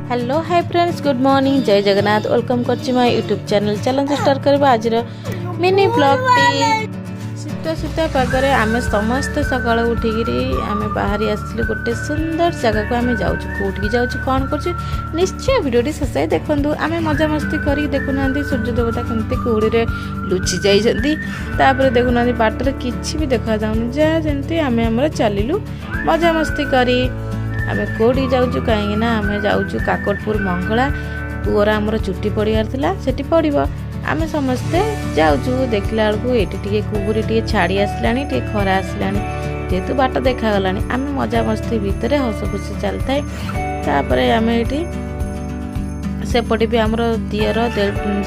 Hello, hi friends, good morning, ଜୟ Jagannath. Welcome କରୁଛି ମୋ YouTube channel. ଚାଲନ୍ତୁ ଷ୍ଟାର୍ଟ କରିବା ଆଜିର ମିନି ବ୍ଲଗ୍ଟି। ଶୀତ ଶୀତ ପାଗରେ ଆମେ ସମସ୍ତେ ସକାଳୁ ଉଠିକିରି ଆମେ ବାହାରି ଆସିଥିଲୁ ଗୋଟେ ସୁନ୍ଦର ଜାଗାକୁ। ଆମେ ଯାଉଛୁ, କେଉଁଠିକି ଯାଉଛୁ, କ'ଣ କରୁଛୁ, ନିଶ୍ଚୟ ଭିଡ଼ିଓଟି ଶେଷ ଯାଏ ଦେଖନ୍ତୁ। ଆମେ ମଜାମସ୍ତି କରିକି, ଦେଖୁନାହାନ୍ତି ସୂର୍ଯ୍ୟ ଦେବତା କେମିତି କୁହୁଡ଼ିରେ ଲୁଚି ଯାଇଛନ୍ତି। ତାପରେ ଦେଖୁନାହାନ୍ତି, ବାଟରେ କିଛି ବି ଦେଖାଯାଉନି। ଯାହା ଯେମିତି ଆମେ ଆମର ଚାଲିଲୁ ମଜାମସ୍ତି କରି। ଆମେ କେଉଁଠିକି ଯାଉଛୁ? କାହିଁକି ନା ଆମେ ଯାଉଛୁ କାକଟପୁର ମଙ୍ଗଳା। ପୁଅର ଆମର ଚୁଟି ପଡ଼ିବାର ଥିଲା, ସେଠି ପଡ଼ିବ। ଆମେ ସମସ୍ତେ ଯାଉଛୁ। ଦେଖିଲା ବେଳକୁ ଏଇଠି ଟିକେ କୁହୁଡ଼ି ଟିକେ ଛାଡ଼ି ଆସିଲାଣି, ଟିକେ ଖରା ଆସିଲାଣି। ଯେହେତୁ ବାଟ ଦେଖାଗଲାଣି, ଆମେ ମଜାମସ୍ତି ଭିତରେ ହସ ଖୁସି ଚାଲିଥାଏ। ତାପରେ ଆମେ ଏଇଠି ସେପଟେ ବି ଆମର ଦିଅର,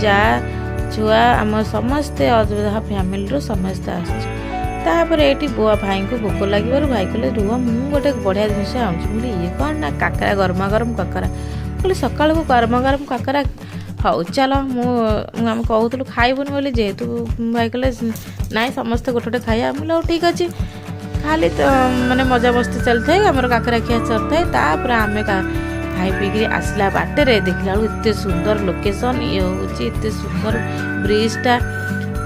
ଯା, ଛୁଆ, ଆମ ସମସ୍ତେ ଅଯୋଧ୍ୟା ଫ୍ୟାମିଲିରୁ ସମସ୍ତେ ଆସିଛୁ। ତାପରେ ଏଇଠି ବୁଆ ଭାଇଙ୍କୁ ଭୋକ ଲାଗିବାରୁ ଭାଇ କହିଲେ, "ରୁହ, ମୁଁ ଗୋଟେ ବଢ଼ିଆ ଜିନିଷ ଆଣୁଛି।" ମୁଁ କହିଲି, "ଇଏ କ'ଣ?" ନା, କାକରା, ଗରମା ଗରମ କାକରା। କହିଲି, "ସକାଳକୁ ଗରମା ଗରମ କାକରା? ହଉ ଚାଲ।" ମୁଁ ଆମେ କହୁଥିଲୁ ଖାଇବୁନି ବୋଲି, ଯେହେତୁ ଭାଇ କହିଲେ, "ନାଇଁ, ସମସ୍ତେ ଗୋଟେ ଗୋଟେ ଖାଇବା।" ମୁଁ କହିଲି, "ହଉ, ଠିକ୍ ଅଛି।" ଖାଲି ତ ମାନେ ମଜାମସ୍ତି ଚାଲିଥାଏ, ଆମର କାକରା ଖିଆ ଚାଲିଥାଏ। ତାପରେ ଆମେ ଖାଇ ପିଇକିରି ଆସିଲା ବାଟରେ ଦେଖିଲା ବେଳକୁ ଏତେ ସୁନ୍ଦର ଲୋକେସନ୍, ଇଏ ହେଉଛି ଏତେ ସୁନ୍ଦର ବ୍ରିଜଟା।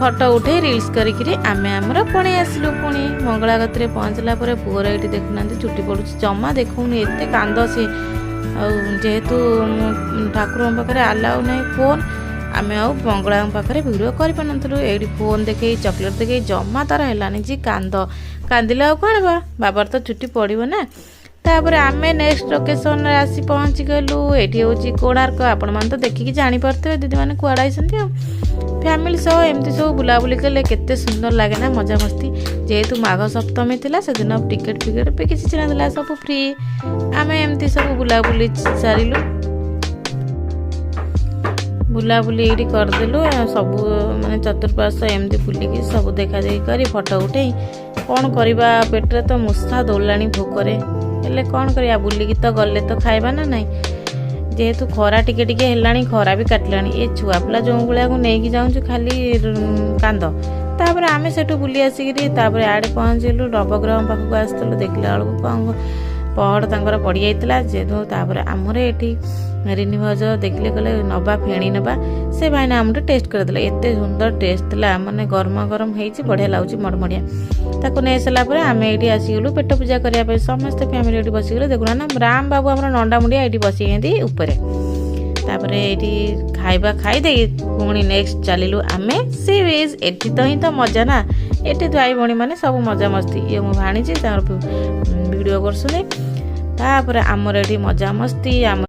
ଫଟୋ ଉଠେଇ ରିଲ୍ସ କରିକିରି ଆମେ ଆମର ପୁଣି ଆସିଲୁ। ପୁଣି ମଙ୍ଗଳା କତିରେ ପହଞ୍ଚିଲା ପରେ ପୁଅର ଏଇଠି ଦେଖୁନାହାନ୍ତି ଚୁଟି ପଡ଼ୁଛି, ଜମା ଦେଖଉନି, ଏତେ କାନ୍ଦ ସିଏ। ଆଉ ଯେହେତୁ ଠାକୁରଙ୍କ ପାଖରେ ଆଲାଉ ନାହିଁ ଫୋନ୍, ଆମେ ଆଉ ମଙ୍ଗଳାଙ୍କ ପାଖରେ ଭିଡ଼ିଓ କରିପାରୁନଥିଲୁ। ଏଇଠି ଫୋନ୍ ଦେଖେଇ, ଚକୋଲେଟ୍ ଦେଖେଇ ଜମା ତାର ହେଲାନି ଯେ, କାନ୍ଦ କାନ୍ଦିଲେ। ଆଉ କ'ଣ ବା, ବାବାର ତ ଚୁଟି ପଡ଼ିବ ନା। ତାପରେ ଆମେ ନେକ୍ସଟ ଲୋକେସନରେ ଆସି ପହଞ୍ଚିଗଲୁ। ଏଇଠି ହେଉଛି କୋଣାର୍କ। ଆପଣମାନେ ତ ଦେଖିକି ଜାଣିପାରୁଥିବେ ଦିଦିମାନେ କୁଆଡ଼େ ଆଇଛନ୍ତି। ଆଉ ଫ୍ୟାମିଲି ସହ ଏମିତି ସବୁ ବୁଲାବୁଲି କଲେ କେତେ ସୁନ୍ଦର ଲାଗେ ନା, ମଜାମସ୍ତି। ଯେହେତୁ ମାଘ ସପ୍ତମୀ ଥିଲା ସେଦିନ, ଟିକେଟ୍ ଫିକେଟ୍ ବି କିଛି ନଥିଲା, ସବୁ ଫ୍ରି। ଆମେ ଏମିତି ସବୁ ବୁଲାବୁଲି ସାରିଲୁ, ବୁଲାବୁଲି ଏଇଠି କରିଦେଲୁ। ଆଉ ସବୁ ମାନେ ଚତୁଃପାର୍ଶ୍ୱ ଏମିତି ବୁଲିକି ସବୁ ଦେଖାଦେଖି କରି ଫଟୋ ଉଠେଇ, କ'ଣ କରିବା, ପେଟରେ ତ ମୂଷା ଦୌଡ଼ିଲାଣି ଭୋକରେ। ହେଲେ କ'ଣ କରିବା, ବୁଲିକି ତ ଗଲେ ତ ଖାଇବା ନା ନାହିଁ? ଯେହେତୁ ଖରା ଟିକେ ଟିକେ ହେଲାଣି, ଖରା ବି କାଟିଲାଣି, ଏ ଛୁଆ ପିଲା ଯେଉଁ ଭଳିଆକୁ ନେଇକି ଯାଉଛୁ, ଖାଲି କାନ୍ଦ। ତାପରେ ଆମେ ସେଠୁ ବୁଲି ଆସିକିରି ତାପରେ ଆଡ଼େ ପହଞ୍ଚିଲୁ, ନବଗ୍ରହ ପାଖକୁ ଆସିଥିଲୁ। ଦେଖିଲା ବେଳକୁ କ'ଣ ପହଡ଼ ତାଙ୍କର ପଡ଼ିଯାଇଥିଲା ଯେହେତୁ। ତାପରେ ଆମର ଏଠି ରିନି ଭାଉଜ ଦେଖିଲେ, କହିଲେ, "ନବା, ଫେଣି ନେବା।" ସେ ଭାଇନା ଆମଠୁ ଟେଷ୍ଟ କରିଦେଲେ। ଏତେ ସୁନ୍ଦର ଟେଷ୍ଟ ଥିଲା, ମାନେ ଗରମ ଗରମ ହେଇଛି, ବଢ଼ିଆ ଲାଗୁଛି, ମଡ଼ମଡ଼ିଆ। ତାକୁ ନେଇ ସାରିଲା ପରେ ଆମେ ଏଇଠି ଆସିଗଲୁ ପେଟ ପୂଜା କରିବା ପାଇଁ। ସମସ୍ତେ ଫ୍ୟାମିଲି ଏଇଠି ବସିଗଲେ। ଦେଖୁନା ନା, ରାମ ବାବୁ ଆମର ନଣ୍ଡା ମୁଣ୍ଡିଆ ଏଇଠି ବସିଛନ୍ତି ଉପରେ। ତାପରେ ଏଇଠି ଖାଇବା ଖାଇଦେଇ ପୁଣି ନେକ୍ସଟ ଚାଲିଲୁ ଆମେ ସି ବିଚ୍। ଏଠି ତ ହିଁ ତ ମଜା ନା, ଏଠି ଭାଇ ଭଉଣୀ ମାନେ ସବୁ ମଜାମସ୍ତି। ଇଏ ମୋ ଭାଣିଜି, ତାଙ୍କର ଭିଡ଼ିଓ କରୁଛନ୍ତି। ତାପରେ ଆମର ଏଠି ମଜାମସ୍ତି ଆମ